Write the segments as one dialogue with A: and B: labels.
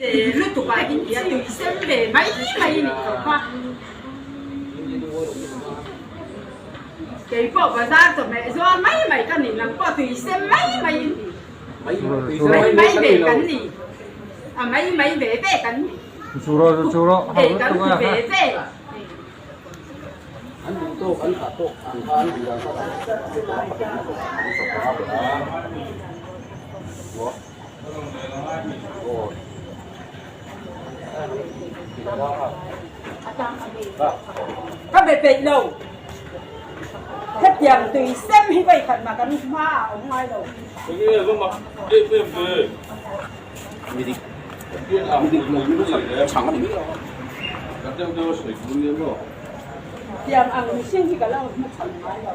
A: Lutuk ah in tia tui sem ve mai mai ni tawh kha. Kei pawh bazar chawhmeh zuar mai mai ka ni nang pawh tui sem mai mai in mai mai ve kan ni a mai mai ve ve kan ni kei kan ti ve ve. Ka be peih lo. Hetiang tui sem hi vawi khat mah kan hma ah awm ngai lo. Tiang ang mihring hi ka la hmu chhan ngai lo.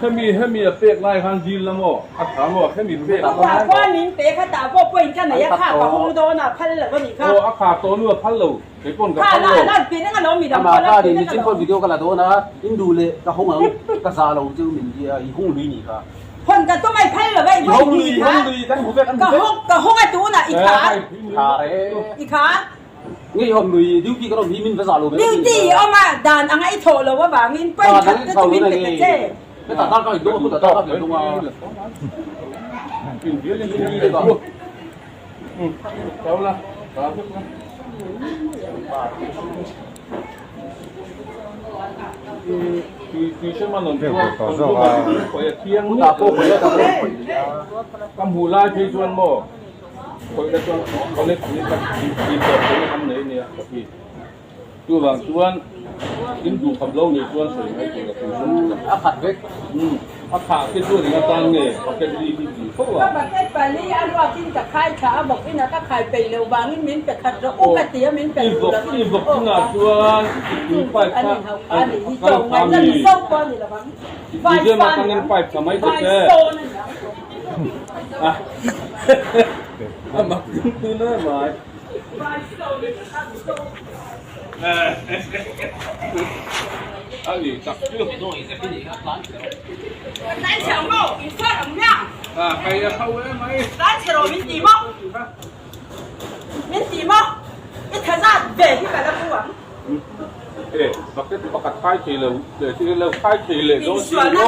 B: Hemi hemi a pek lai khan dil la maw? A tha maw? Hemi pek lai.
A: Tah khuan min pe kha tah pawh point ka nei a kha ka hung dawn a phal lo a nih kha.
B: Aw a kha tawh nu a phal lo kei pawn ka phal lo.
A: Kha la la pe reng a lo mi dang pawh la pe reng a lo.
C: Nichin pawn video ka la dawn a in duh leh ka hung ang ka za lo chu min ti a i hung lui nih kha.
A: Hawn ka tum a i phal lo a i vawi hnih kha. Ka hung ka hung a tunah i kha. I kha.
C: Ngei hawm lui duty kan awm hi min va zah lo ve.
A: Duty i awm a, dan anga i thawh lo avangin point khat te chu min pe ta che.
C: Hetah dar ka indawng a, khutah dar ka indawng a. Khutah pawh khawih a, tah pawh khawih a.
B: Ka hmuh lai phei chuan maw Khawihna chuan connect ni tak tih tawp te an nei nia ka ti. Chuvang chuan in duh kham lo nih chuan sawi mai tur a tui zawng chu.
C: A khat vek.
B: Umm a khah te chuan eng atan nge bucket li hi tih fo a.
A: Ka bucket pali a ruakin ka khai thla a bawk ina ka khai peih loh vangin min pe khat rawh u ka ti a min pe duh lo
B: I vawk chungah chuan i tui pipe kha an kal kha mi. I tui zem atangin pipe tha mai ta che. A mak ding tun a mai. A ni tak chu. A kai a kho e mai. E bucket pakhat khai thei lo, lo khai thei leh dawn si lo.